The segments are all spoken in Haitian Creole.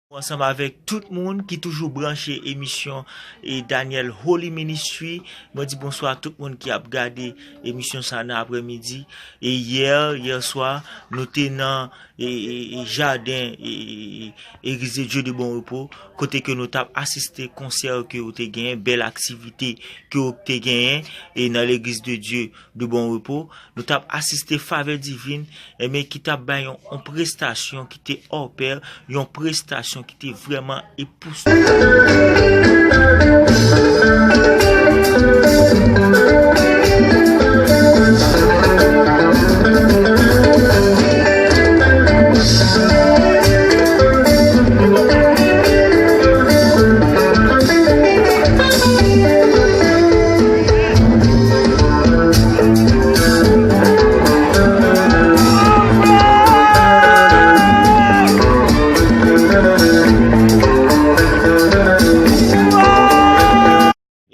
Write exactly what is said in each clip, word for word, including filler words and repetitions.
Ansanm avèk tout moun ki toujou branche emisyon e Daniel Holy Ministry. Mwen di bonswa a tout moun ki ap gade emisyon sa nan aprèmidi. E yè, yè swa, nou te nan e, e, e jaden e, e, e, Église de Dieu de Bon Repos, kote ke nou t ap asiste konsè ke yo te genyen, bèl aktivite ke yo te genyen e nan Legliz de Dye de Bon Repo. Nou t ap asiste Favè Divin, enben ki t ap bay yon, yon prestasyon ki te hors pair, yon prestasyon ki te vrèman epoustouflan.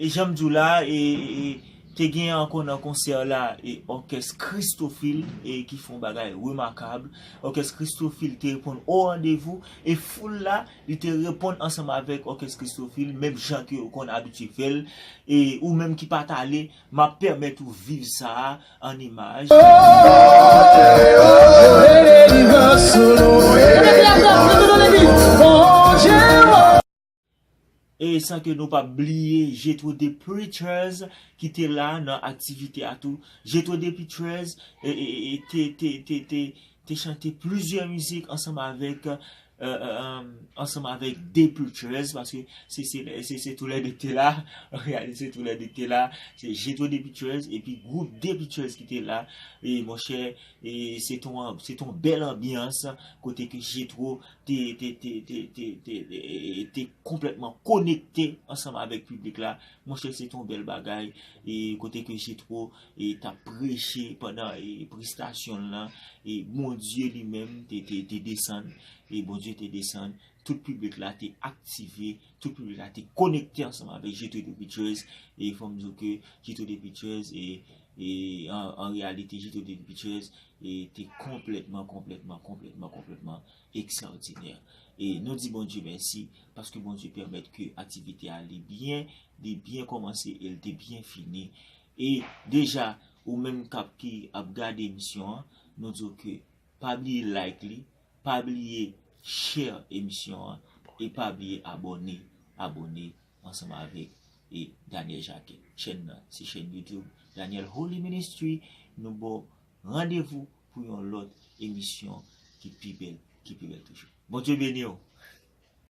E jan m di w la, e, e, e, te gen ankò nan konsè la, e òkès Kristofil, e ki fè yon bagay remakab. Òkès Kristofil te reponn o randevou, e foul la, li te reponn ansanm avèk òkès Kristofil, menm jan ke yo konn abitye fè l. E ou menm ki pa t ale, m ap pèmèt ou viv sa a an imaj. E san ke nou pa bliye Jetro The Preachers ki te la nan aktivite a tou. Jetro The Preachers e, e, e, te, te, te, te, te chante plizyè mizik ansanm avèk, e, e, e, ansanm avèk The Preachers, paske se, se, se, se toulède ki te la. An reyalite, se toulède ki te la. Se Jetro The Preachers epi gwoup The Preachers ki te la. E monchè, e se t on, se t on bèl anbyans kote ke Jetro te, te, te, te konplètman konekte ansanm avèk piblik la. Monchè, se t on bèl bagay. E kote ke Jetro, e t ap preche pandan, e prestasyon l lan, e Bondye li menm te, te, te desann, e Bondye te desann. Tout piblik la te aktive, tout piblik la te konekte ansanm avèk Jetro The Preachers. E fò m di w ke Jetro The Preachers, e, e an, an reyalite, Jetro The Preachers, e te konplètman, konplètman, konplètman, konplètman ekstraòdinè. E nou di Bondye mèsi, paske Bondye pèmèt ke aktivite a li byen, li byen kòmanse e l te byen fini. E deja, ou menm k ap, ki ap gade emisyon an, nou di w ke pa bliye like li, pa bliye share emisyon an, e pa bliye abòne, abòne ansanm avèk e Daniel Jacquet. Chèn nan, se chèn YouTube Daniel Holy Ministry. Nou ba w randevou pou yon lòt emisyon ki pi bèl, ki pi bèl toujou. Bondye beni w.